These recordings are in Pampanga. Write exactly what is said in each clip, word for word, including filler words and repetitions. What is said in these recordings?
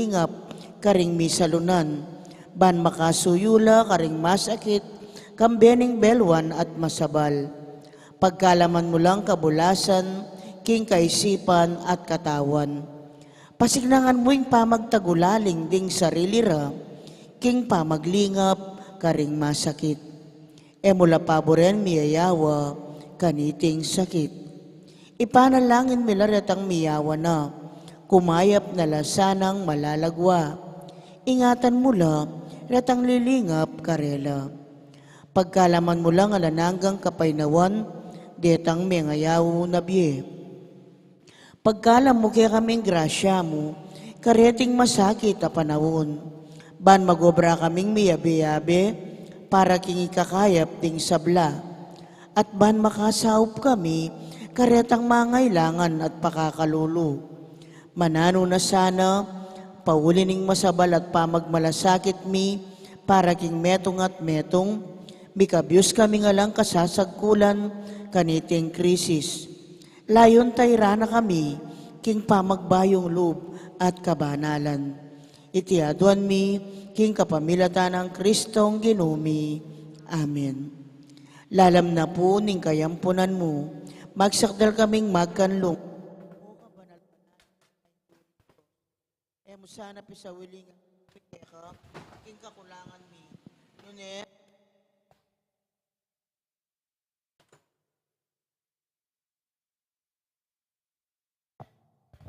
lingap karing misalunan, ban makasuyu la karing masakit, kambe ning belwan at masabal. Pagkalaman mu lang kabulasan, king kaisipan at katawan. Pasiknangan mu ing pamagtagulaling ding sarili ra, king pamaglingap karing masakit. E mu la paburen miyayawa kaniting sakit. Ipanalangin mi la retang miyawa na, kumayap na la sanang malalagwa. Ingatan mu la retang lilingap karela. Pagkalaman mu lang alang anggang kapaynawan detang mengayaw na bie. Pagkalam mu kekaming grasya mu, kareting masakit a panaun, ban magobra kaming miyabe-yabe para king ikakayap ding sabla, at ban makasaup kami karetang mangailangan at pakakalulu. Mananu na sana, pauli ning masabal at pamagmalasakit mi para king metung at metung, mikabyus kami ngan lang kasasagkulan kaniting krisis. Layun tayran na kami king pamagbayung lub at kabanalan. Iti aduan mi king kapamilatan nang Kristong Ginu mi. Amen. Lalam na pu ning kayampunan mu, magsakdal kaming magkanlung. E mu sana pisawiling keka king kakulangan mi. Nune,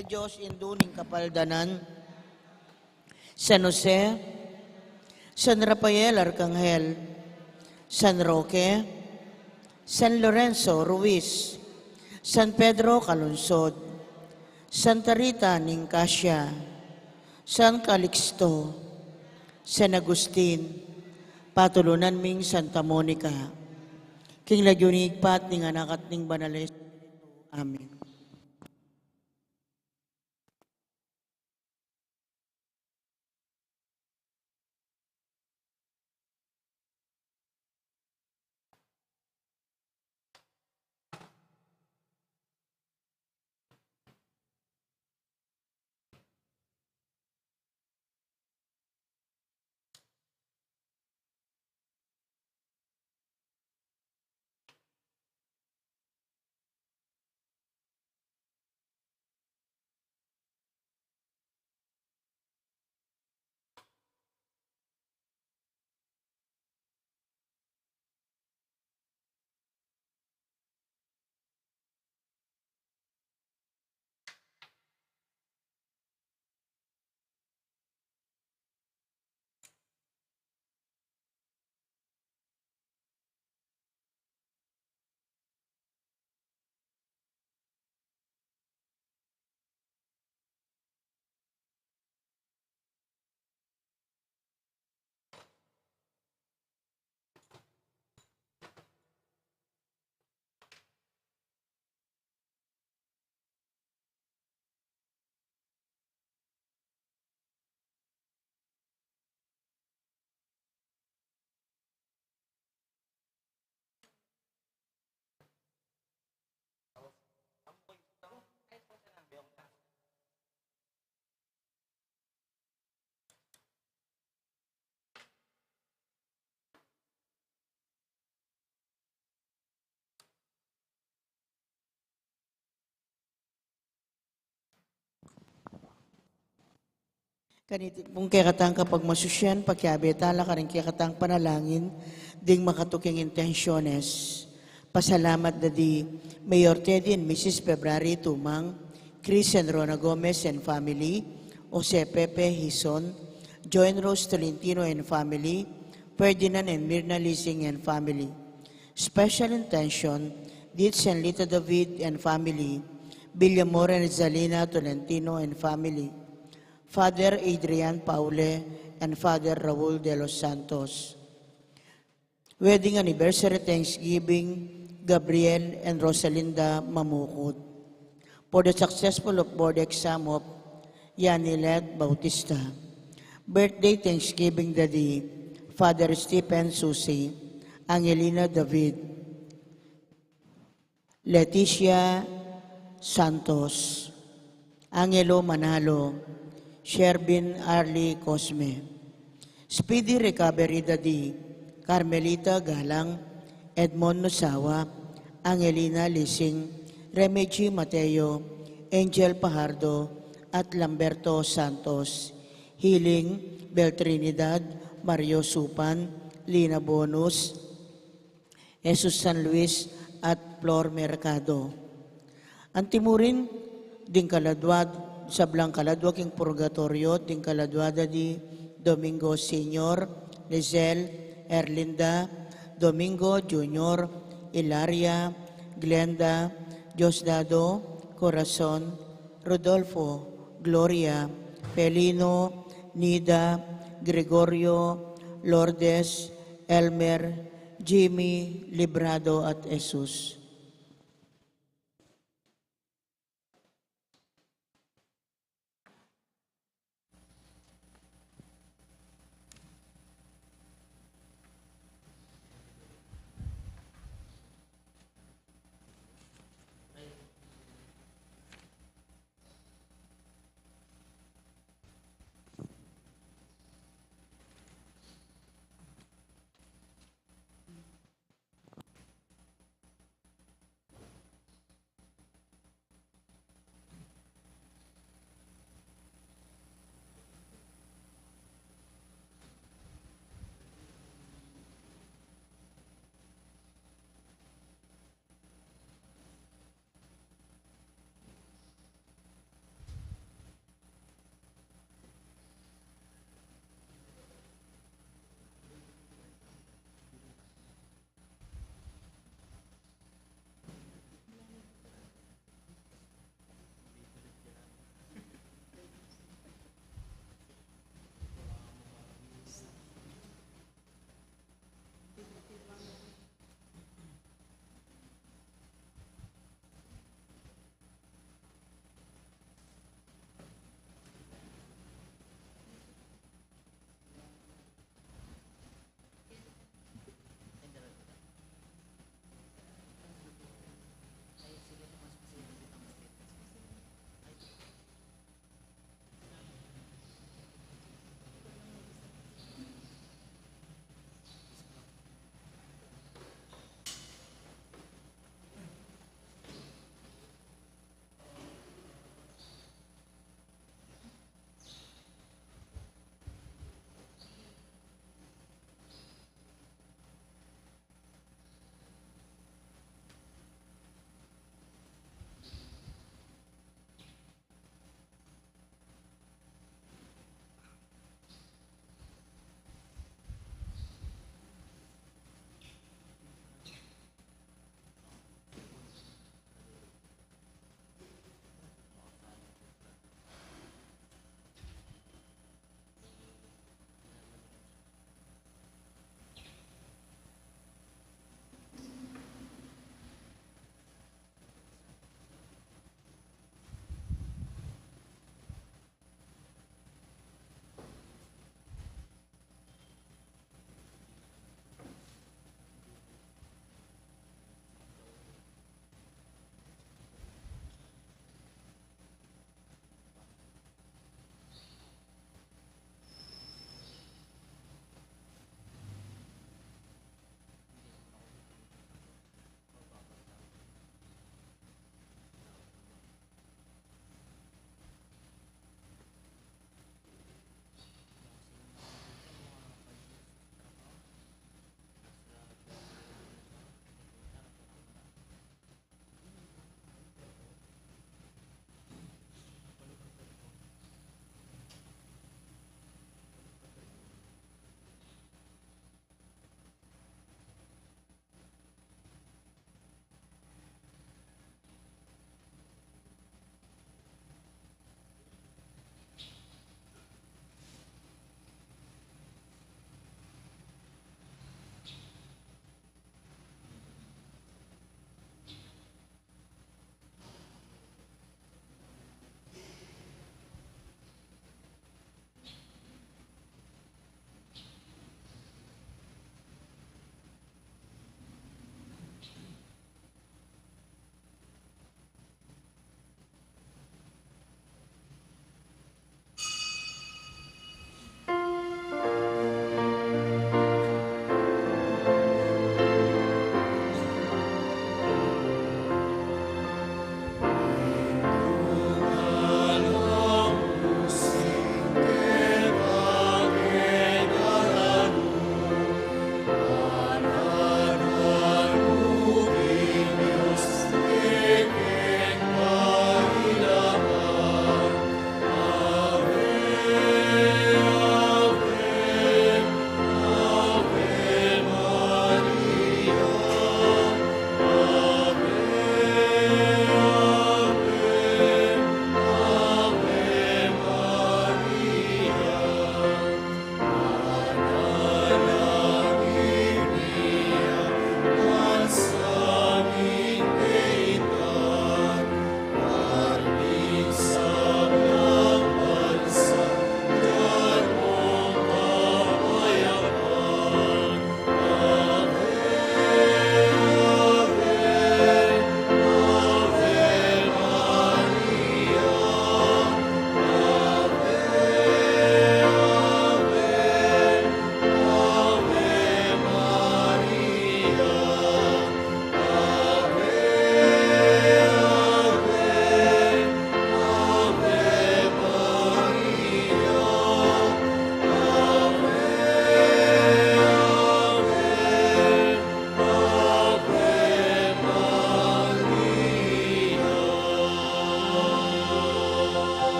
Dios, Indu ning kapaldanan, San Jose, San Rafael Arkanghel, San Roque, San Lorenzo Ruiz, San Pedro Calungsod, Santa Rita ning Cascia, San Calixto, San Agustin, patulunan ming Santa Monica. King lagyu ning Ibpa at ning Anak at ning Banal a Espiritu. Amen. Kaniti pung kekatang kapagmasusian, pakiabe tala karing kekatang panalangin ding makatuking intensiones. Pasalamat da di Mayor Teddy and Missus February Tumang, Chris and Rona Gomez and family, Jose Pepe Hison, Joy and Rose Tolentino and family, Ferdinand and Mirna Lising and family. Special intention, Ditz and Lita David and family, Villamor and Zalina Tolentino and family, Father Adrian Paule and Father Raul de los Santos. Wedding anniversary thanksgiving, Gabriel and Rosalinda Mamukut. For the successful of board exam of Yanilet Bautista. Birthday thanksgiving, Daddy, Father Stephen Susi, Angelina David, Leticia Santos, Angelo Manalo, Sherbin Arlie Cosme. Speedy recovery da di Carmelita Galang, Edmond Nusawa, Angelina Lising, Remigi Mateo, Angel Pajardo, at Lamberto Santos. Healing, Bel Trinidad, Mario Supan, Lina Bonus, Jesus San Luis, at Flor Mercado. Antimurin, ding kaladwa, sablang kaladwa king purgatoryo, ding kaladwa da di Domingo Senior, Lizelle, Erlinda, Domingo Junior, Ilaria, Glenda, Diosdado, Corazon, Rodolfo, Gloria, Felino, Nida, Gregorio, Lourdes, Elmer, Jimmy, Librado, at Jesus.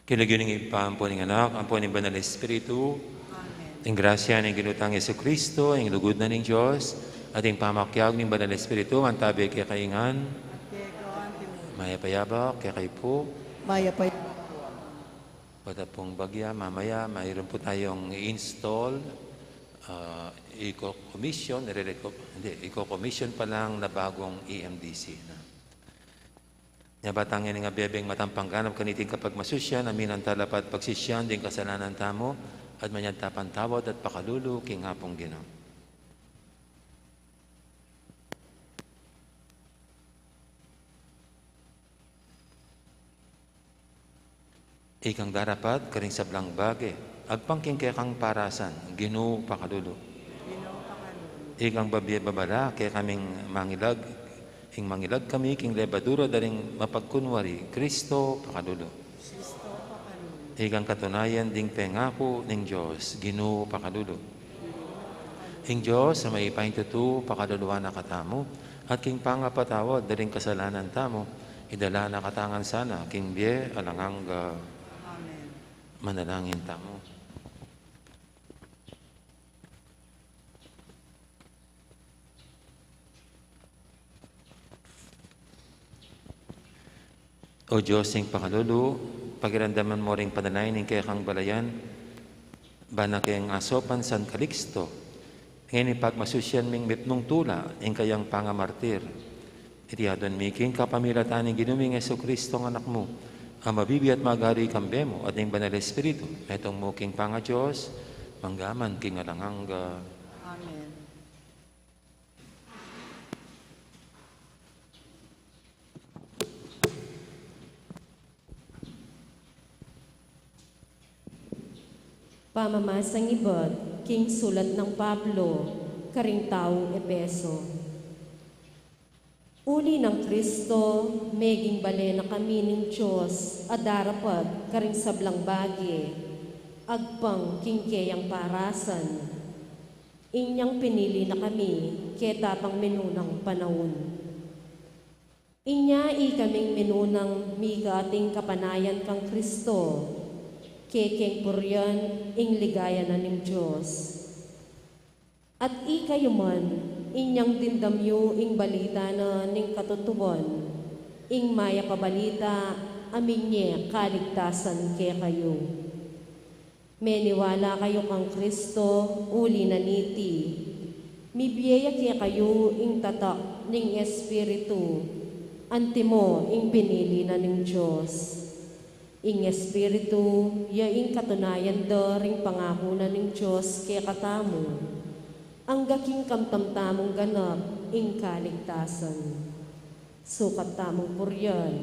King lagyu ning Ibpa, ampo ning Anak, ampo ning Banal Espiritu. Amen. Ing grasya ning Ginu tang Jesucristo, ing lugud na ning Dios, at ing pamakiabe ning Banal Espiritu, mantabe kekayu ngan. At keka naman. Mayap a abak kekayu pu. Mayap a abak pu. Pota pung bagya, mamaya mayroon po tayong i-install, ah, iko-commission, nire-reco-, hindi, iko-commission pa lang na bagong E M D C na. Nya ba tang ing abebeng matampang ganap kaniting kapagmasusyan, aminan tala pa at pagsisian ding kasalanan tamu, at manyad ta patawad at pakalulu king Apung Ginu. Ikang darapat karing sablang bage, agpang king kekang parasan, Ginu pakalulu. Ikang babie babala kekaming mangilag, ing mangilag kami king lebadura da ring mapagkunwari, Kristo pakalulu. Ikang katunayan ding pengaku ning Dios, Ginu pakalulu. Ing Dios a mayupayang tutu pakaluluan na katamu, at king pangapatawad da ring kasalanan tamu, idala na katamu ngan sana king bie alang angga. Amen. Manalangin tamu. O Dios ning pakalulu, pakiramdaman mu ring panalangin ning kekang balayan, ban na keng asopan San Calixto, ngeni pagmasusyan ming mitmung tula ing kayang pangamartir. Iti adwan mi king kapamilatan ning Ginu ming Jesucristo a Anak mu, a mabibie at magari kambe mu at ning Banal Espiritu, metung mu king pangaDios, mangga man king alang angga. Amen. Pamamasang ibat king sulat nang Pablo karing taung Efeso. Uli nang Kristo, meging bale na kami ning Dios a darapat karing sablang bage, agpang king keyang parasan. Inyang pinili na kami keta pang minunang panaun. Inya ikaming minunang mika ating kapanayan kang Kristo, kekeng purian ing ligaya na ning Dios. At ikayu man, inyang dimdam yu ing balita na ning katutuan, ing mayap a balita a minye kaligtasan kekayu. Meniwala kayu kang Kristo, uli na niti, mibie ya kekayu ing tatak ning Espiritu, antimo ing pinili na ning Dios. Ing Espiritu ya ing katunayan da ring pangaku na ning Dios kekatamu, angga king kamtan tamung ganap ing kaligtasan. Sukat tamung purian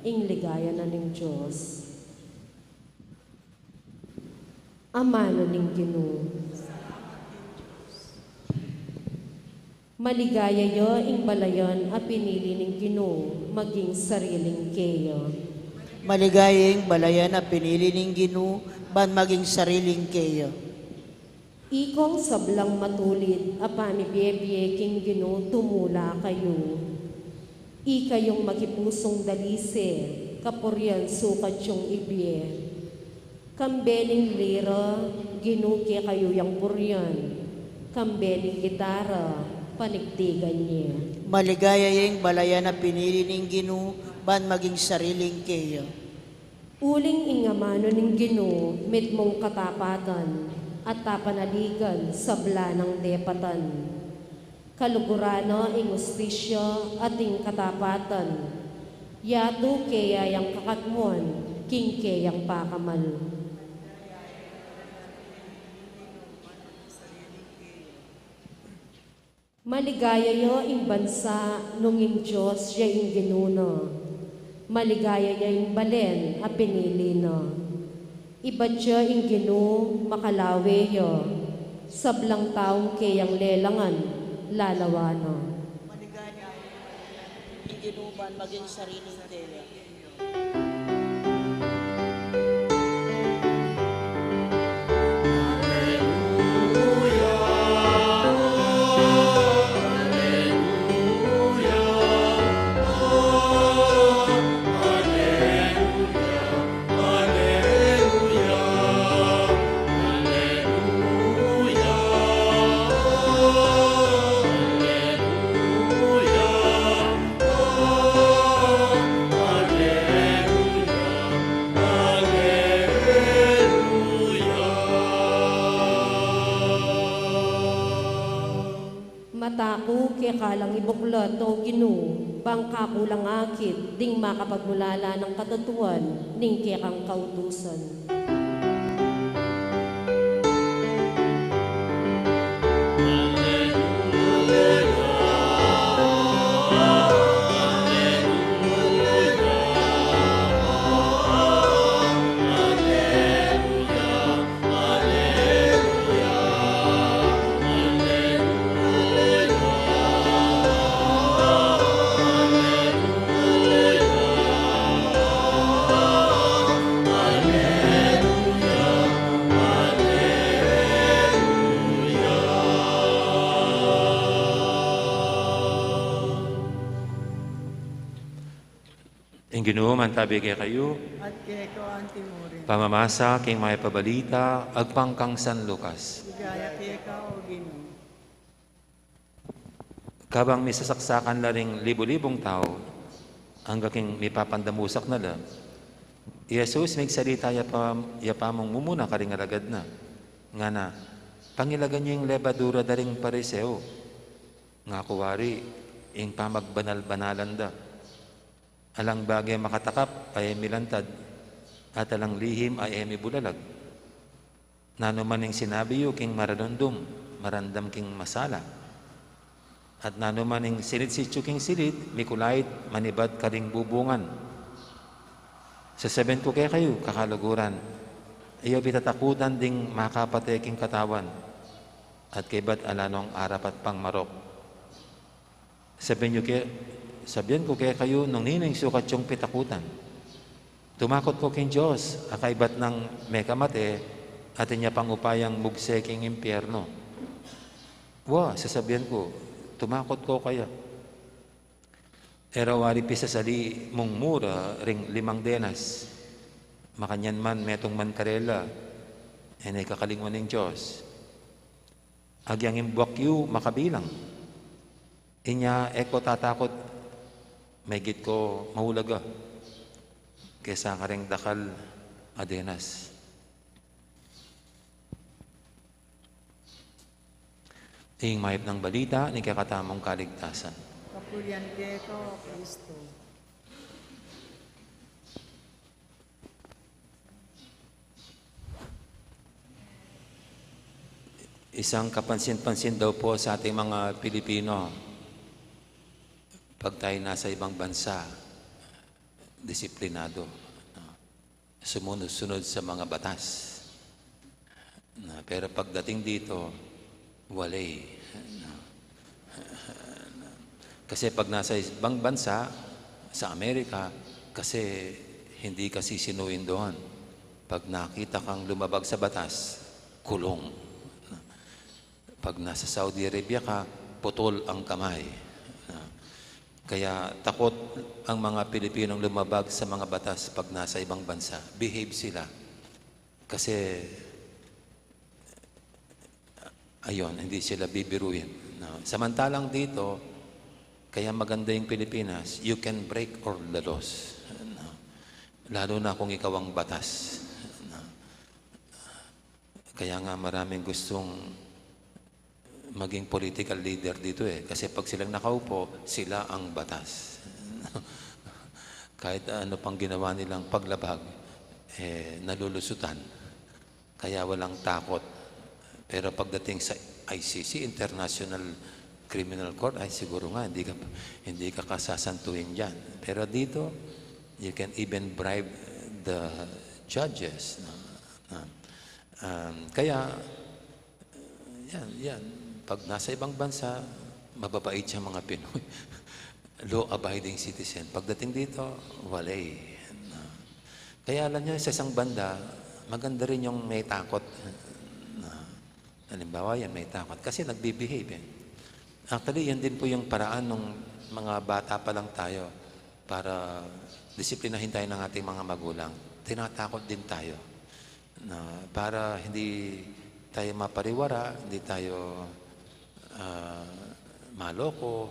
ing ligaya na ning Dios. Amanu ning Ginu. Maligaya ya ing balayan a pinili ning Ginu maging sariling keya. Maligaya ing balayan a pinili ning Ginu ban maging sariling keya. Ikong sablang matulid a pamibie-bie king Ginu tumula kayu. Ikayung makipusung dalise, kapurian sukat yung ibie. Kambe ning lira, Ginu kekayu yang purian. Kambe ning gitara, panigtigan ye. Maligaya ya ing balayan a pinili ning Ginu ban maging sariling keya. Uling ing amanu ning Ginu mitmung katapatan at tapanaligan sabla nang depatan. Kaluguran na ing ustisya at ing katapatan. Yatu keya yang kakatmuan king keyang pakamal. Maligaya ya ing bansa nung ing Dios ya ing Ginu na. Maligaya ya ing balen a pinili na. Ibat ya ing Ginu makalawe ya, sablang taung keyang lelangan lalawa na. Maligaya ing Ginu ban maging sariling keya. Keka lang ibuklat, O Ginu, bang kaku lang akit ding makapagmulala nang katatuan ning kekang kautusan. Ing Ginu mantabi kekayu. At keka antimurin. Pamamasa king mayap a balita agpang kang San Lucas. Ligaya keka, O Ginu. Kabang misasaksakan la ring libu-libung tau, angga king mipapandamusak na la, i Jesus migsalita ya pa, ya pamung mumuna karing alagad na, ngana, pangilagan yu ing lebadura da ring Pariseo, ngaku wari, ing pamagbanal-banalan da. Alang bage makatakap a e milantad, at alang lihim a e mibulalag. Nanu man ing sinabi yu king maranundum, marandam king masala. At nanu man ing sinitsit yu king silid, mikulait, manibat karing bubungan. Sasabian ku kekayu, kakaluguran, e yu pitatakutan ding makapate king katawan, at kaybat ala nong arapat pang marok. Sabian yu ke, sabian ku kekayu nung ninu ing sukat yung pitakutan. Tumakot ko king Dios, a kaybat nang mekamate, atin ya pang upayang mugse king impiernu. Wa, sasabian ku, tumakot ko kaya. E ra wari pisasali mung mura ring limang denas. Makanyan man, metung man karela, e ne kakalingwan ning Dios. Agyang ing buak yu makabilang. Inya e ko tatakot, maygit ko maulaga kesa karing dakal a denas. Ing mayap nang balita ning kekatamung kaligtasan. Kapurian keka, O Kristo. Isang kapansin-pansin daw po sa ating mga Pilipino, pag tayo nasa ibang bansa, disiplinado, no? Sumunod-sunod sa mga batas. Na, pero pagdating dito, wale. Na, kasi pag nasa ibang bansa, sa Amerika, kasi hindi ka sisinuin doon. Pag nakita kang lumabag sa batas, kulong. Pag nasa Saudi Arabia ka, putol ang kamay. Na, kaya takot ang mga Pilipinong lumabag sa mga batas pag nasa ibang bansa. Behave sila. Kasi, ayun, hindi sila bibiruin, no? Samantalang dito, kaya maganda yung Pilipinas, you can break all the laws, no? Lalo na kung ikaw ang batas, no? Kaya nga maraming gustong maging political leader dito eh. Kasi pag silang nakaupo, sila ang batas. Kahit ano pang ginawa nilang paglabag, eh, nalulusutan. Kaya walang takot. Pero pagdating sa I C C, International Criminal Court, ay siguro nga, hindi ka, hindi ka kasasantuhin dyan. Pero dito, you can even bribe the judges. No? No? Um, kaya, yan, yan. Pag nasa ibang bansa, mababait siyang mga Pinoy. Law-abiding citizen. Pagdating dito, wale. No? Kaya alam niyo, sa isang banda, maganda rin yung may takot. No? Halimbawa, yan, may takot. Kasi nagbe-behave eh. Actually, yan din po yung paraan nung mga bata pa lang tayo para disiplinahin tayo ng ating mga magulang. Tinatakot din tayo. Na para hindi tayo mapariwara, hindi tayo, ah, maloko,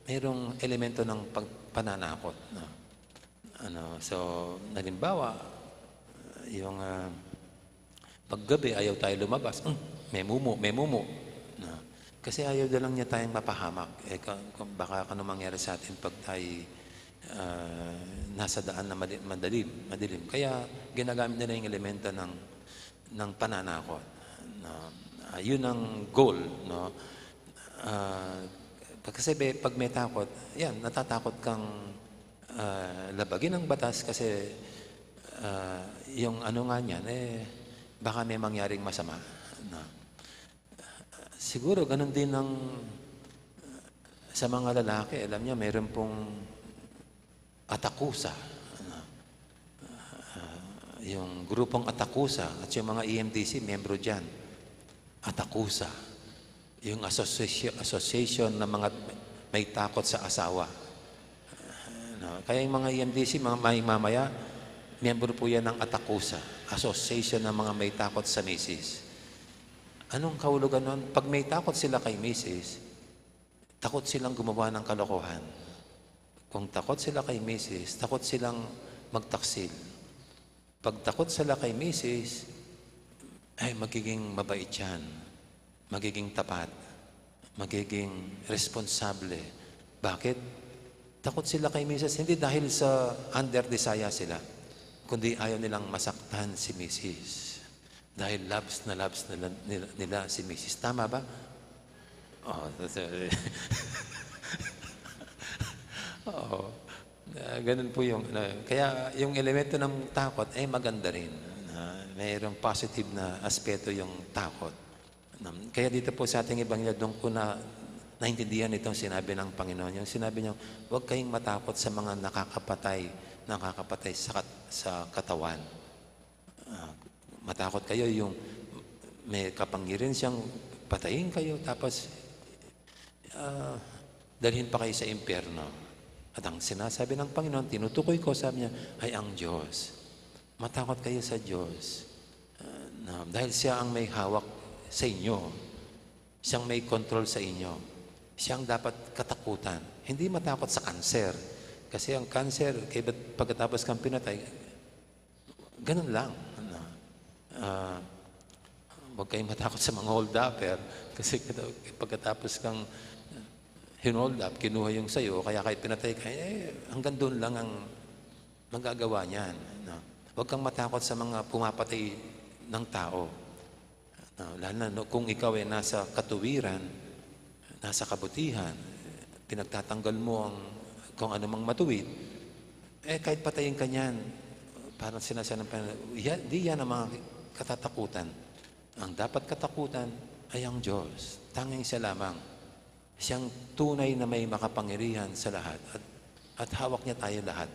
mayroong elemento ng pag-, pananakot, no? Ano, so, halimbawa, yung, ah, paggabi, ayaw tayo lumabas, "Hmm, memumu, memumu." No? Kasi ayaw na lang niya tayong mapahamak. Eh, ka-, kung baka kanu mangyari sa atin pag tayo, ah, nasa daan na madi-, madilim, madilim. Kaya ginagamit nila yung elemento ng, ng pananakot, no? Ah, yun ang goal, no? Ah, kasi be-, pag may takot, yan, natatakot kang, ah, labagin ang batas kasi, ah, yung ano nga niyan, eh, baka may mangyaring masama, no? Siguro ganun din ang sa mga lalaki, alam niyo, meron pong Atakusa, ano, ah, yung grupong Atakusa at yung mga E M D C, miyembro diyan. Atakusa, yung association, association ng mga may takot sa asawa. Ano, kaya yung mga E M D C, mga may mamaya, miyembro po yan ng Atakusa, Association ng mga may takot sa misis. Anong kahulugan nun? Pag may takot sila kay misis, takot silang gumawa ng kalokohan. Kung takot sila kay misis, takot silang magtaksil. Pag takot sila kay misis, ay, magiging mabait yan. Magiging tapat. Magiging responsable. Bakit? Takot sila kay misis, hindi dahil sa under desire sila, kundi ayaw nilang masaktan si misis. Dahil loves na loves nila, nila, nila si misis. Tama ba? Oh, oo. Ah, ganun po yung, ano, kaya yung elemento ng takot ay maganda rin. Ah, mayroong positive na aspeto yung takot. Um, kaya dito po sa ating Ebanghelyo, doon ko na naintindihan itong sinabi ng Panginoon. Yung sinabi niya, "Huwag kayong matakot sa mga nakakapatay, nakakapatay sa kat-, sa katawan." Ah, matakot kayo yung may kapangyarihan siyang patayin kayo, tapos, ah, dalhin pa kayo sa impyerno. At ang sinasabi ng Panginoon, tinutukoy ko, sabi niya, ay ang Diyos. Matakot kayo sa Diyos. Ah, na, dahil siya ang may hawak sa inyo. Siyang may control sa inyo. Siyang dapat katakutan. Hindi matakot sa cancer. Kasi ang cancer, kaya pagkatapos kang pinatay, ganun lang. Ano, ah, huwag kayong matakot sa mga hold-upper. Kasi pagkatapos kang hinold up, kinuha yung sayo, kaya kahit pinatay ka, eh, hanggang doon lang ang magagawa niyan, no? Huwag kang matakot sa mga pumapatay ng tao. No, lalo na, no, kung ikaw ay nasa katuwiran, nasa kabutihan, pinagtatanggol mo ang kung anumang matuwid, eh, kahit patayin ka niyan, parang sinasabi ng Panginoon, yan, di yan ang mga katatakutan. Ang dapat katakutan ay ang Diyos. Tanging siya lamang. Siyang tunay na may makapangyarihan sa lahat at, at hawak niya tayo lahat.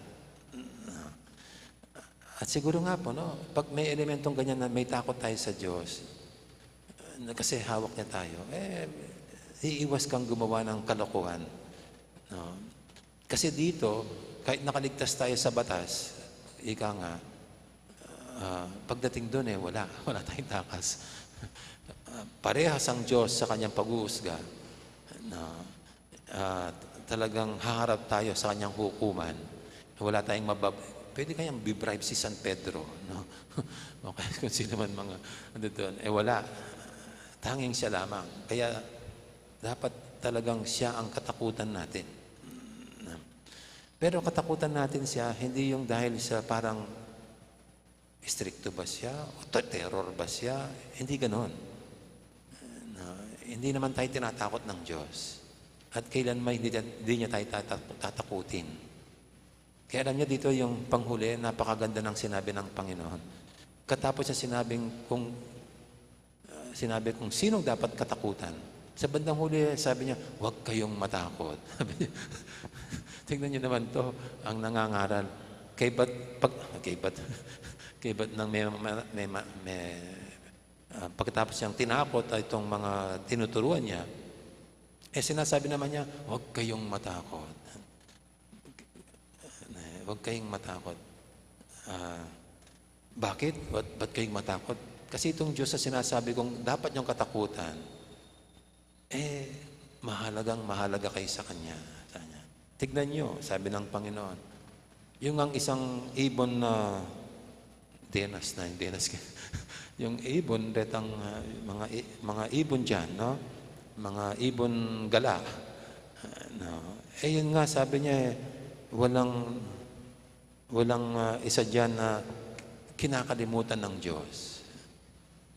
At siguro nga po, no, pag may elementong ganyan na may takot tayo sa Diyos, na kasi hawak niya tayo, eh, iiwas kang gumawa ng kalokohan, no? Kasi dito, kahit nakaligtas tayo sa batas, ika nga, ah, pagdating doon, eh, wala. Wala tayong takas. Ah, parehas ang Diyos sa kanyang pag-uusga. Na, ah, talagang haharap tayo sa kanyang hukuman. Wala tayong mabab-, pwede kayang bibribe si San Pedro, no? O kaya kung sino man mga, ano doon. Eh, wala. Tanging siya lamang. Kaya dapat talagang siya ang katakutan natin. Pero katakutan natin siya, hindi yung dahil sa parang istrikto ba siya, o te-, terror ba siya, hindi ganon. Na, hindi naman tayo tinatakot ng Diyos. At kailanman hindi, hindi niya tayo tata-, tatakutin. Kaya alam niyo dito yung panghuli, napakaganda ng sinabi ng Panginoon. Katapos niya sinabing kung ah, sinabi kung sinong dapat katakutan. Sa bandang huli, sabi niya, "Huwag kayong matakot." Sabi niya, tignan niyo naman 'to, ang nangangaral. Kaybat, pag, kaybat, kaybat ng may, may, may, may, ah, pagkatapos niyang tinakot ay itong mga tinuturuan niya, eh, sinasabi naman niya, "Huwag kayong matakot." Eh, huwag kayong matakot. Ah, bakit? Ba't, ba't kayong matakot? Kasi itong Diyos na sinasabi kong dapat niyong katakutan, eh, mahalagang mahalaga kayo sa Kanya. Sa Kanya. Tignan niyo, sabi ng Panginoon, yung ang isang ibon na denas na, yung denas ka-, yung ibon, detang, ah, mga i-, mga ibon diyan, no? Mga ibon gala. No? Eh, yun nga, sabi niya, eh, walang, walang, ah, isa diyan na kinakalimutan ng Diyos.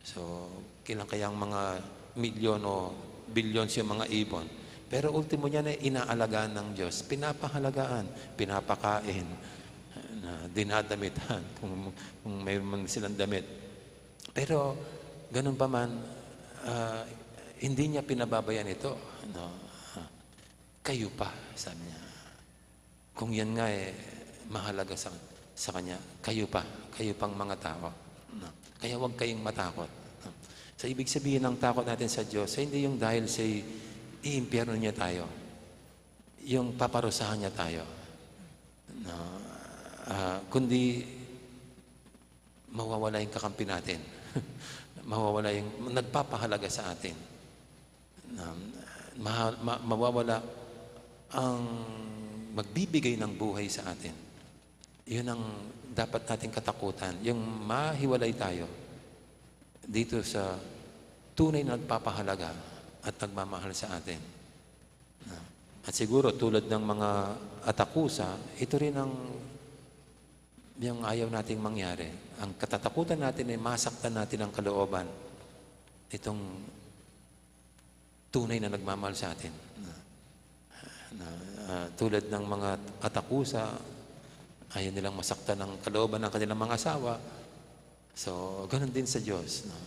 So, ilan kayang mga milyon o billions yung mga ibon. Pero ultimo niya na inaalagaan ng Diyos, pinapahalagaan, pinapakain, na dinadamitan kung, kung mayroon man silang damit. Pero ganun pa man, ah, hindi niya pinababayaan ito, no? Ah, "Kayo pa," sabi niya. Kung yan nga, eh, mahalaga sa, sa kanya, kayo pa, kayo pang mga tao. No? Kaya huwag kayong matakot. No? So, ibig sabihin ng takot natin sa Diyos, eh, hindi yung dahil sa iimpyerno niya tayo, yung paparusahan niya tayo. No? Ah, kundi mawawala yung kakampi natin. Mawawala yung nagpapahalaga sa atin. Na, ma-, ma-, mawawala ang magbibigay ng buhay sa atin. Yun ang dapat nating katakutan, yung mahiwalay tayo dito sa tunay na nagpapahalaga at nagmamahal sa atin. Na, at siguro tulad ng mga Atakusa, ito rin ang yung ayaw nating mangyari. Ang katatakutan natin ay masaktan natin ang kalooban nitong tunay na nagmamahal sa atin. Na, na, ah, tulad ng mga Atakusa, ayaw nilang masaktan ang kalooban ng kanilang mga asawa. So, ganun din sa Diyos, no?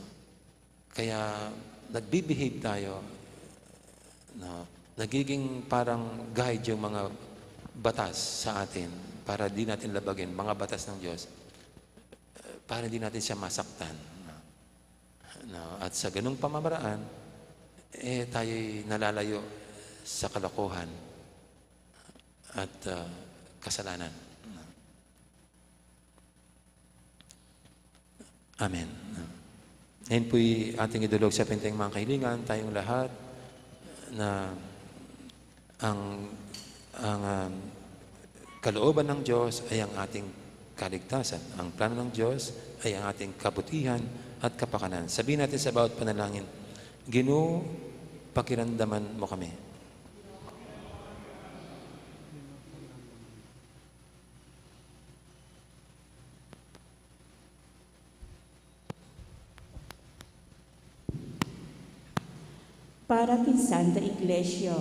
Kaya nagbe-behave tayo, no? Nagiging parang guide yung mga batas sa atin para di natin labagin, mga batas ng Diyos, eh, para di natin siya masaktan, no? No? At sa ganung pamamaraan, eh, tayo'y nalalayo sa kalokohan at, ah, kasalanan, no? Amen. Ngayon po'y ating idulog sa pinteng mga kahilingan, tayong lahat, na ang, ang, ah, kalooban ng Diyos ay ang ating kaligtasan. Ang plano ng Diyos ay ang ating kabutihan at kapakanan. Sabihin natin sa bawat panalangin, "Ginu, pakiramdaman mo kami." Para king Santa Iglesia,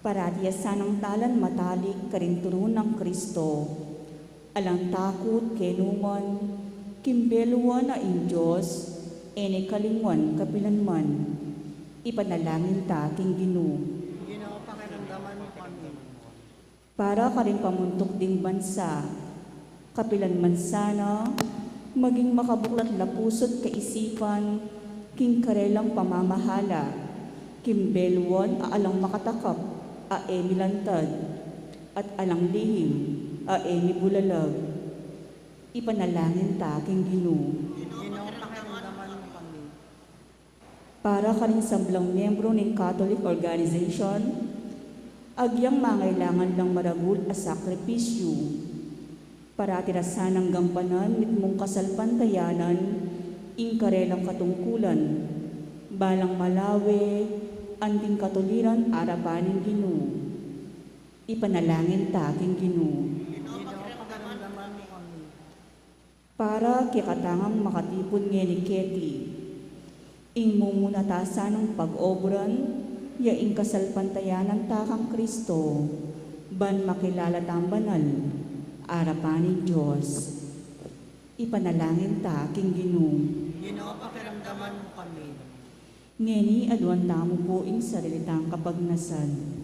parati ya sanang talan matalik karing turu nang Kristo, alang takut kenu man, king beluan a ing Dios, e ne kalingwan kapilan man. Ipanalangin ta king Ginu. Ginu, pakiramdaman mo kami. Para karing pamuntuk ding bansa, kapilan man sana, maging makabuklat la pusu't kaisipan, king karelang pamamahala, king beluan a alang makatakap, a e milantad, at alang lihim, a e mibulalag. Ipanalangin ta king Ginu. Ginu, pakiramdaman mo kami. Para karing sablang miyembro ning Catholic Organization, agyang mangailangan lang maragul a sakripisyu. Parati ra sanang gampanan mitmung kasalpantayanan ing karelang katungkulan, balang malawe anting katuliran arapan ning Ginu. Ipanalangin ta king Ginu. Ginu, pakiramdaman mo kami. Para kekatamung makatipun ngeni keti, ing mumuna ta sanang pag-obran, ya ing kasalpantayanan ta kang Kristo, ban makilala tang banal, arapan ning Dios. Ipanalangin ta king Ginu. Ginu, pakiramdaman mo kami. Ngeni, aduan tamu pu ing sarili tang kapagnasan.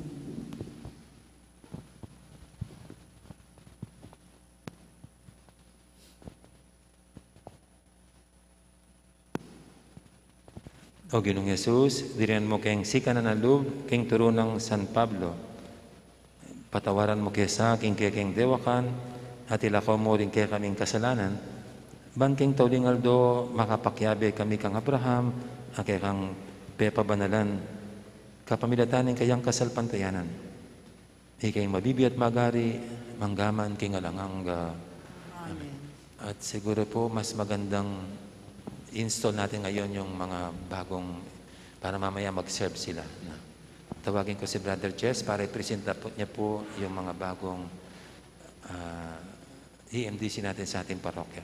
O Ginung Jesus, dirinan mu keng sikanan a lub king turu nang San Pablo. Patawaran mu ke sa king kekeng dewakan, at ilako mu ring kekaming kasalanan, ban king tauling aldo makapakiabe kami kang Abraham a kekang pepabanalan, kapamilatan ning kayang kasalpantayanan. Ika ing mabibie at magari, mangga man king alang angga. Amen. At siguro po, mas magandang install natin ngayon yung mga bagong, para mamaya mag-serve sila. Na. Tawagin ko si Brother Jess para i-present po niya po yung mga bagong, ah, E M D C natin sa ating parokya.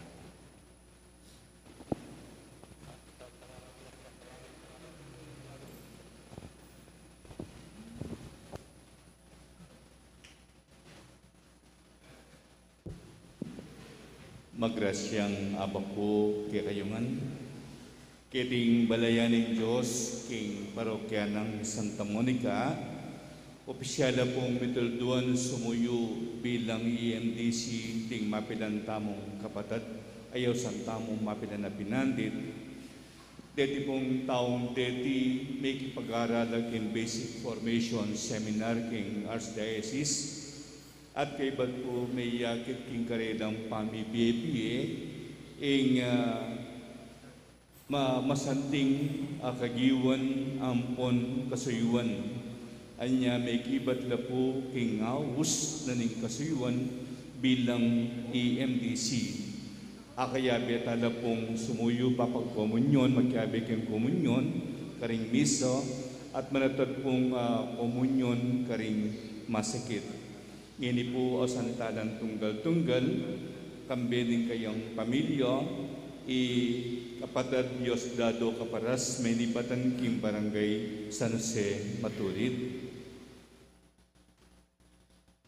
Magrasyang abak ku kekayu ngan. Keting balayan ning Dios king parokya nang Santa Monica, opisyal la pung mitulduan sumuyu bilang E M D C ding mapilan tamung kapatad, ayausan tamung mapilan a pinandit. Deti pung taung deti mekipag-aral la king Basic Formation Seminar king Archdiocese, at kaybat ku meyakit king karelang pamibie-bie ing, ah, ma-, masanting a kagiwan ampon kasuyuan. Anya mekibat la pu king aus na ning kasuyuan bilang E M D C. Akayabe ta la pung sumuyu papagkomunyon, makiabe king komunyon, karing misa, at manatad pung, ah, komunyon karing masakit. Ngeni pu, ausan ta lang tunggal-tunggal, kambe ning kayang pamilya, i kapatad Diosdado Caparas, menibatan king Barangay San Jose, Maturid.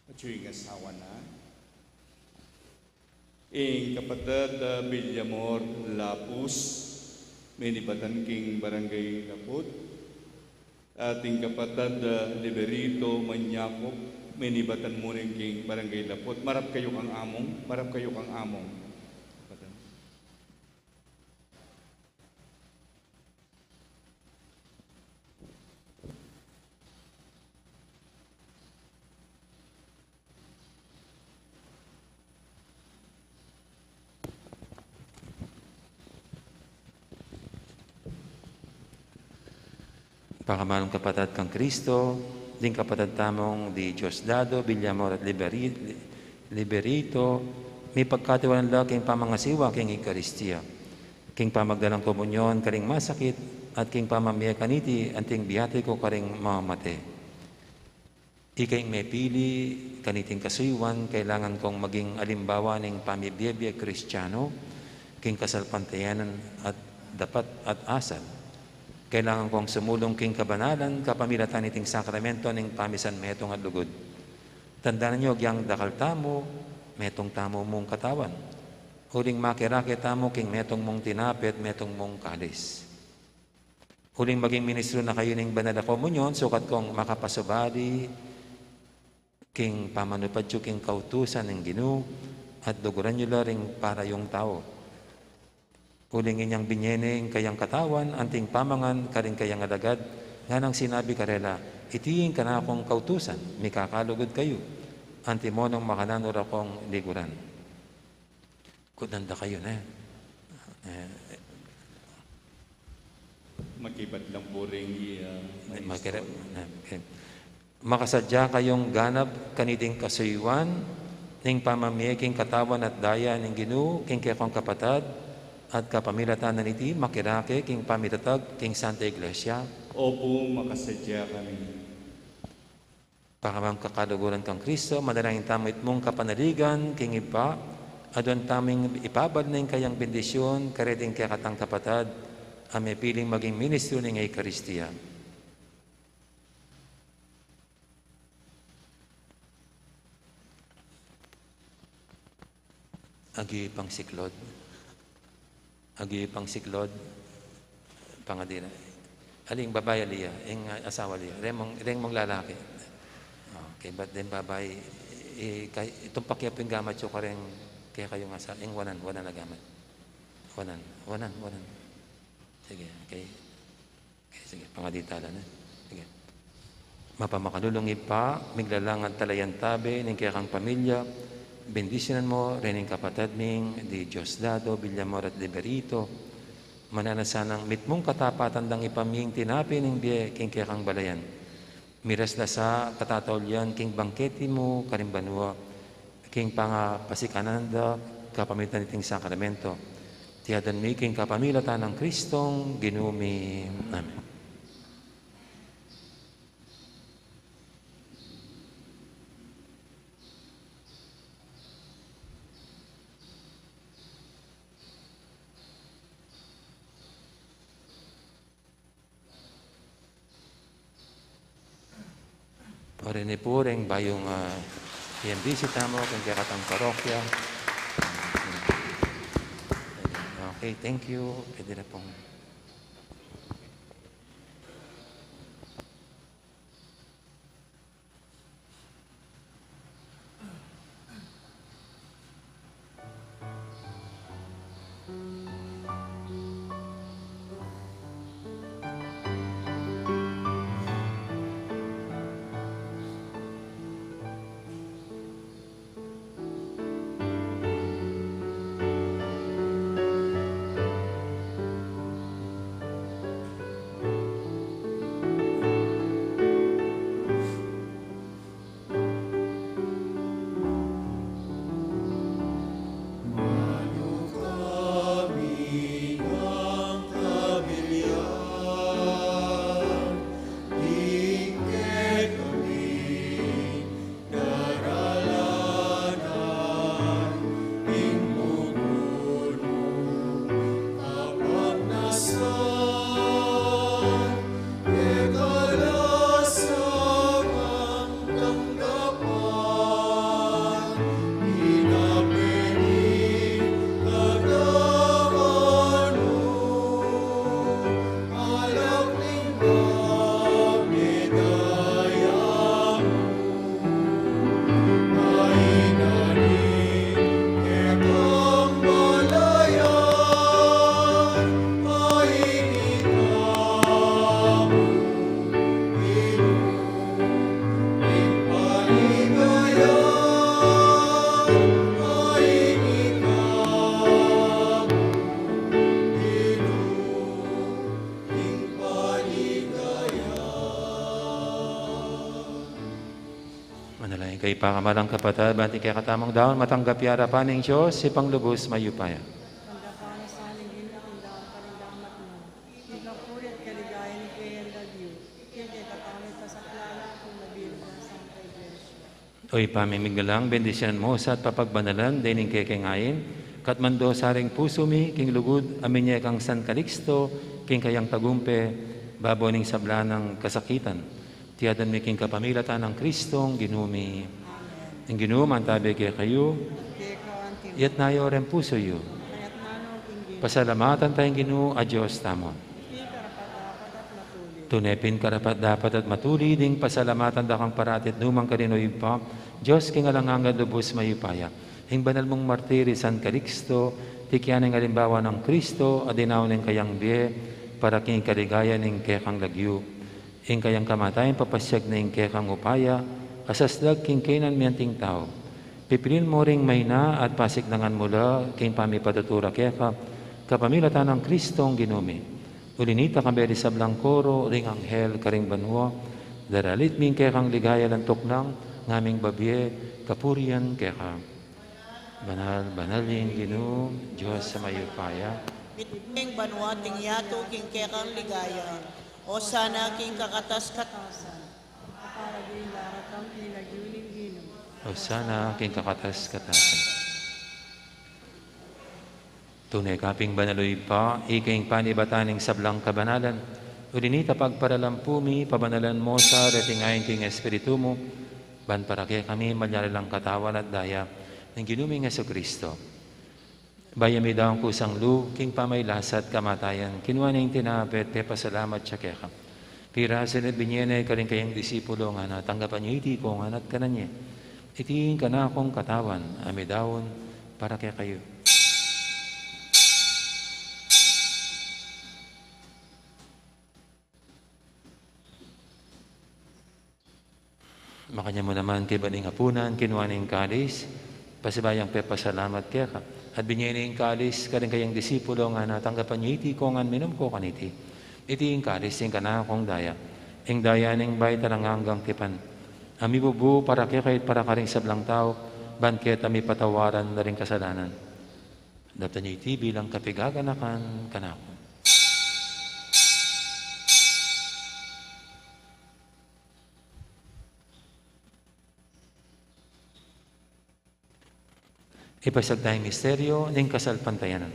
Atyu ing asawa na. Ing kapatad, ah, Villamor Lapus, menibatan king Barangay Laput. At ing kapatad, ah, Liberito Manyakop, menibatan mu rin king Barangay Laput. Marap kayu kang among, marap kayu kang among. Pakamalung kapatad kang Kristo, ding kapatad tamung di Diosdado, Villamor at Liberi-, Liberito, mipagkatiwanan la king pamangasiwa king Eukaristia, king pamagdalang komunyon karing masakit, at king pamamie kaniti anting biyatiku karing mamate. Ika ing mepili kaniting kasuyuan, kailangan kong maging alimbawa ning pamibie-bie Kristiano, king kasalpantayanan at dapat at asal. Kailangan kong sumulung king kabanalan kapamilatan niting sakramento ning pamisan metung at lugud. Tandanan yu, agyang dakal tamu, metung tamu mung katawan. Uling makirake tamu king metung mung tinape at metung mung kalis. Uling maging ministro na kayu ning banal a komunyon, sukat kong makapasubali king pamanupad yu king kautusan ning Ginu, at luguran yu la ring parayung tau. Uling inyang binie ne ing kayang katawan anting pamangan karing kayang alagad, nganang sinabi karela, "Iti ing kanakung kautusan, mikakalugud kayu, antimo nung makanan ura kong liguran." Kutnan da kayu ne. Eh, makibat lang pu ring, ah, makira-, eh, okay. Makasadya kayung ganap kaniting kasuyuan ning pamamie king katawan at daya ning Ginu king kekong kapatad, at kapamilatan na niti makirake king pamitatag king Santa Iglesia. Opu, makasadya kami. Pakamalung kakaluguran kang Kristo, manalangin tamu itmung kapanaligan king Ibpa, aduan tamung ipabal ning kayang bendisyun kareting kekatang kapatad a mepiling maging ministro ning Eukaristia. Agi pang siklod. Agi pang siklod. Pangadi na. Aling babai ali ya, ing, ah, asawa ali ya. Reng mung, reng mung lalaki. Okay, but then babai, i-, kay, itumpak ya pu ing gamat yu kareng, kekayung asa-, ing wanan, wanan a gamat. Wanan, wanan, wanan. Sige, okay. Okay, sige, pangadi tala na. Sige. Mapamakalulung Ibpa, miglalang at talayan tabe ning kekang pamilya, bendisyunan mu ring kapatad ming di Diosdado, Villamor at Liberito. Mananu sanang mitmung katapatan dang ipamie ing tinape ning bie king kekang balayan. Miras la sa katataulian king bangkete mu karing banua, king pangapasikanan da kapamilatan niting sakramento. Iti adwan mi king kapamilatan nang Kristong Ginu mi. Amen. Orin pu reng bayung, ah, iyang bisita mu keng kekatang parokya. Okay, thank you. Pwede na pong Manalangin kayu, pakamalan kung kapatad, ban ing kekatamung daun matanggap ya arapan ning Dios, Ibpang lubus mayupaya. Tanggapan na sa ning Ginu ing daun karing damat na. Ika pu ing kaligayan ning kayang lagyu, king kekatamung kasaplalan, king mabilug nang Santa Iglesia. O Ibpa mi, miggalang, bendisyunan mu sa at papagbanalan ding kekeng ain, katmando sa ring pusu mi king lugud a minye kang San Calixto, king kayang tagumpe, babo ning sabla nang kasakitan. Tiyadan mi king kapamilatan nang Kristong Ginu mi. Amen. Ing Ginu mantabi kekayu. Keka anti. Iyatas yu reng pusu yu. Iyatas na no king Ginu. Pasalamatan taya ing Ginu a Dios tamu. Pin karapat-dapat at matulid. Tune pin karapat-dapat at matulid ing pasalamatan da kang parati at nu man karin, O Ibpa, Dios king alang angga at lubus mayupaya. Ing banal mung martir i San Calixto, tikian ing alimbawa nang Kristo a dinaun ing kayang bie para king kaligayan ning kekang lagyu. Ing kayang kamatayan papasiag na ing kekang upaya a saslag king kaynan mi anting tau. Pipilian mu ring maina at pasiknangan mu la king pamipatutu ra keka, kapamilatan nang Kristong Ginu mi. Uli nita, kambe ring sablang koro ring anghel karing banua, daralit mi ing kekang ligaya lantuk nang ngaming babie kapurian keka. Banal, banal ing Ginu, Dios a mayupaya. Mitmu king banua at king yatu ing kekang ligaya. Osana king kakatas-katasan. Kapalagi ing daratang king lagyu ning Ginu. Osana king kakatas-katasan. Tune ka pin banal, O Ibpa, ika ing panibatan ning sablang kabanalan. Uli nita, pagparalan pu mi, pabanalan mu sa reting ain king Espiritu mu, ban para kekami malyari lang katawan at daya ning Ginu ming Jesucristo. Bayu ya midaun kusang lub king pamagkasakit at kamatayan, kinua ne ing tinape at pepasalamat ya keka. Pirasu ne at binye ne karing kayang disipulo, ngana, tanggapan ye iti, ikong ngan at kanan ye. Iti ing kanakung katawan a midaun para kekayu. Makanyan mu naman kaybat ning apunan, kinua ne ing kalis, pasibayu yang pepasalamat keka, at binye ne ing kalis karing kayang disipulo, ngana, tanggapan ye iti, ikong ngan, minum ko kaniti. Iti ing kalis ning kanakung daya, ing daya ning bayu at alang anggang tipan, a mibubu para kekayu at para karing sablang tau, ban keta mipatawaran la ring kasalanan. Daptan ye iti bilang kapaganakan kanaku. Ipasiag taya ing misteryu ning kasalpantayanan.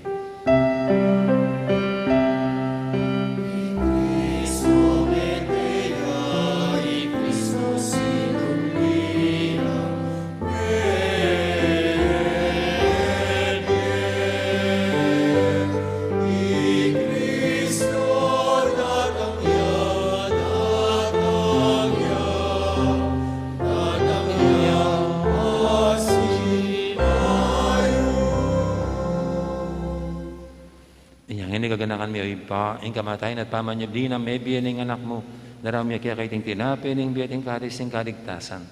Ngeni gaganakan mi, o Ibpa, ing kamatayan at pamanyubli nang mebie ning Anak mu, daraun mi keka iting tinape ning bie at ing kalis ning kaligtasan.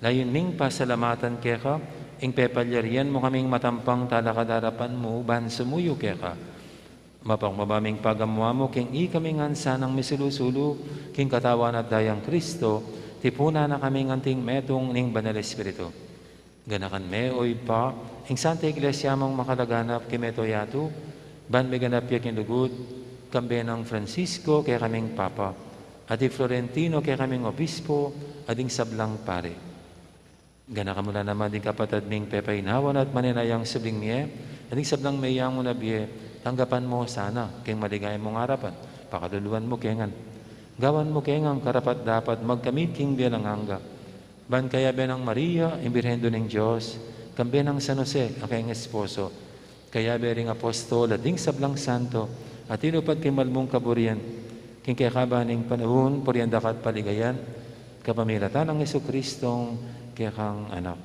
Layun ming pasalamatan keka ing pepalyarian mu kaming matampang talakad king arapan mu ban sumuyu keka. Mapakumbaba ming pagamu-amu king ikami ngan sanang misulu-sulu king katawan at dayang Kristo, tipunan na kaming anting metung ning Banal Espiritu. Ganakan me, o Ibpa, ing Santa Iglesia mung makalaganap king mabilug a yatu, ban miganap ya king lugud, kambe nang Francisco kekaming Papa, at i Florentino kekaming Obispo, at ding sablang pari. Ganakan mu la naman ding kapatad ming pepainawan at manenayang subling mie, at ding sablang meyang mu na bie, tanggapan mu sana king maligaya mung arapan, pakaluluan mu ke ngan. Gawan mu ke ngan karapat-dapat magkamit king bie alang angga. Ban kayabe nang Maria, ing Birhen Indu ning Dios, kambe nang San Jose, a kayang esposo, kayabe ring apostol at ding sablang santo, a tinupad king malmung kaburian, king kekaban ning panaun, purian da ka at paligayan, kapamilatan nang Jesucristong kekang Anak.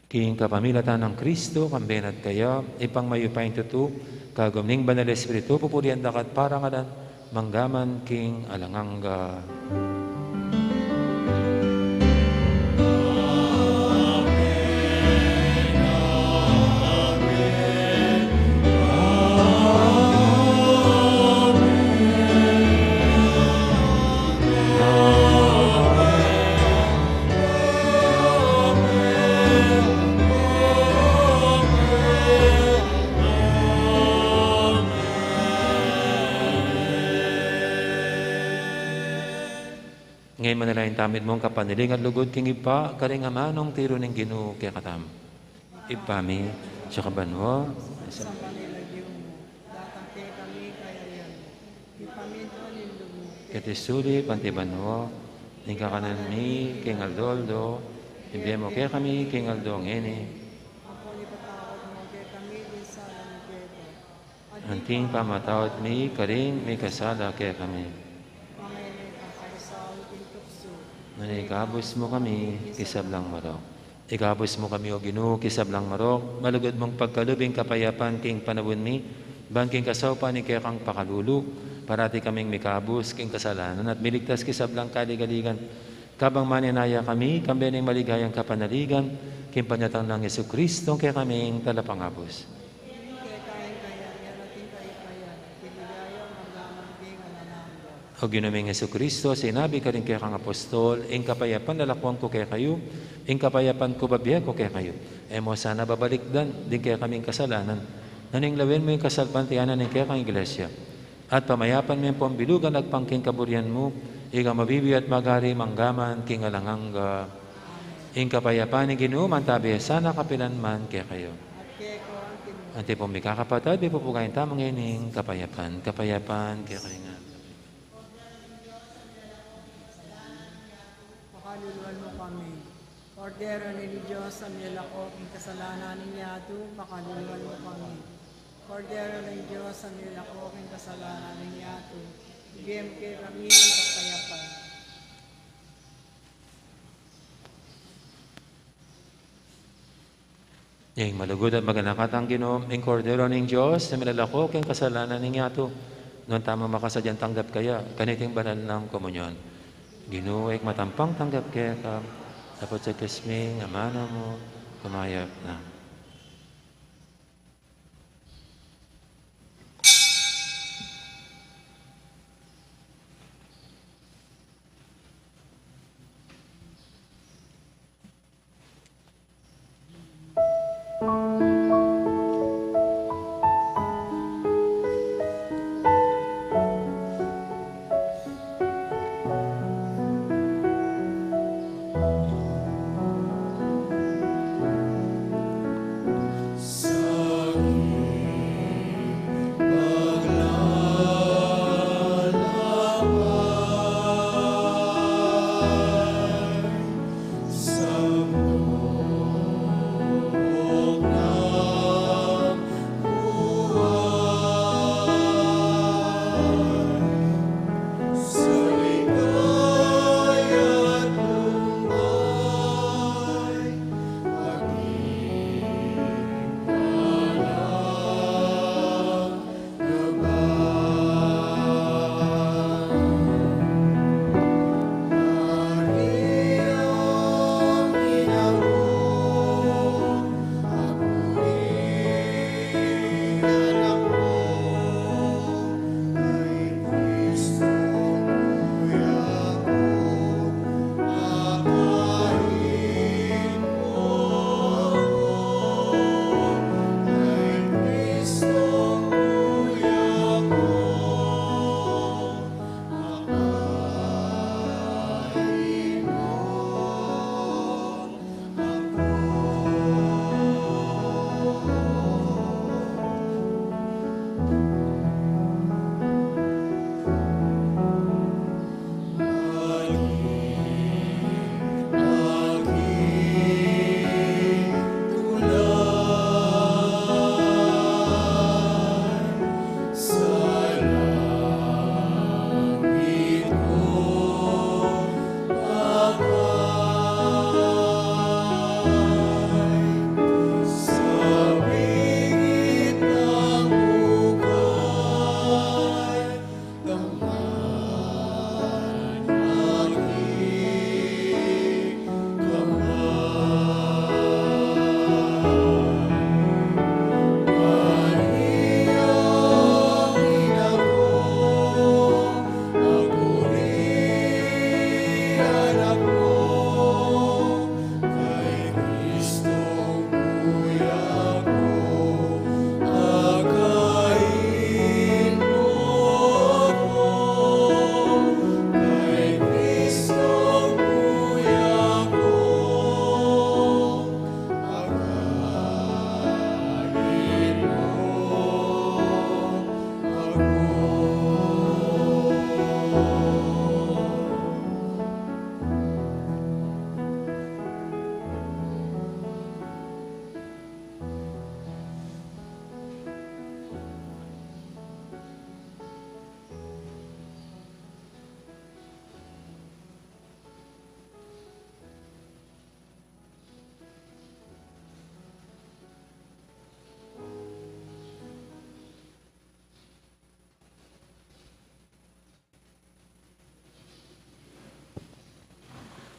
King kapamilatan nang Kristo, kambe na at kaya, Ibpang mayupayang tutu, kagum ning Banal Espiritu, pupurian da ka at parangalan, mangga man king alang angga. Ngeni manalangin tamu mitmung kapanaligan at lugud king Ibpa, karing amanung tiru ning Ginu kekatamu. Ibpa mi, atsu ka banua, samban ya ing lagyu mu, datang kekami ing kayarian mu, mipamintuan ing lub mu, keti sulip anti banua, ing kakanan mi king aldo-aldo, ibie mu kekami king aldo ngeni. Ampon ipatawad mu kekami ding sala mi keka, anti ing pamamatawad mi karing mikasala kekami. Manga e mu paisaul king tuksu, nune ikabus mu kami king sablang marok. Ikabus mu kami, O Ginu, king sablang marok, malugud mung pagkalub ing kapayapan king panaun mi, ban king kasaupan ning kekang pakalulu, parati kaming mikabus king kasalanan at miligtas king sablang kaligaligan. Kabang manenaya kami, kambe ning maligayang kapanaligan, king panyatang nang Jesucristo, kekaming Talapangabus. Keka ing kayarian at ing kayupayan, king ligaya mangga man king alang angga. O Ginu ming Jesucristo, sinabi mu karing kekang apostol, ing kapayapan lalakwan ku kekayu, ing kapayapan ku bibie ku kekayu. E mu sana babalikdan ding kekaming kasalanan, nune lawen mu ing kasalpantayanan ning kekang Iglesia. At pamayapan me ampon bilugan agpang king kaburian mu, ika a mabibie at magari mangga man king alang angga. Ing kapayapan ning Ginu mantabi sana kapilan man kekayu. At keka mu rin. Anti pung mikakapatad, mipupugayan tamu ngeni ing kapayapan. Kapayapan kekayu ngan. Pakaluluan mu kami. Kordero ning Dios, a milalako king kasalanan ning yatu, pakaluluan mu kami. Kordero ning Dios, a milalako king kasalanan ning yatu, ibie mu kekami ing kapayapan. Ing malugud at maganakatang Ginu, ing Kordero ning Dios, a milalako king kasalanan ning yatu, nuan tamu makasadyang tanggap kaya kaniting banal nang komunyon. Ginu, e ku matampang tanggap keka, dapot sa king amanu mu, kumayap na.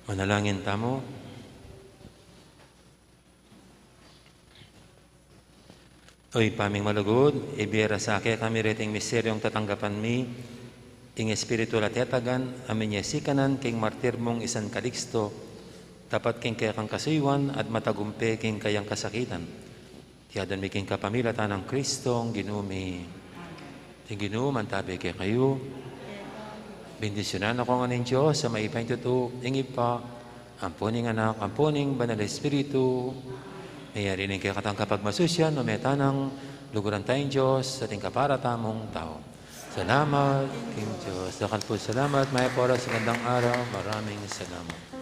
Manalangin tamu. O Ibpa ming malugud, ibie ra sa kekami reting misteryung tatanggapan mi, ing espiritual a tetagan, a minyesikanan king martir mung i San Calixto, tapat king kekang kasuyuan at matagumpe king kayang kasakitan. Iti adwan mi king kapamilatan nang Kristong Ginu mi. Ing Ginu mantabi kekayu. Bendisyunan na kayu ngan ning Dios a mayupaya king tutu, ing Ibpa, ampo ning Anak, ampo ning Banal Espiritu. Meyari ning kekatang kapagmasusyan, o meta nang luguran tayang Dios, at ing kapara tamung tau. Salamat king Dios. Dakal pung salamat, mayap a oras, magandang araw, maraming salamat.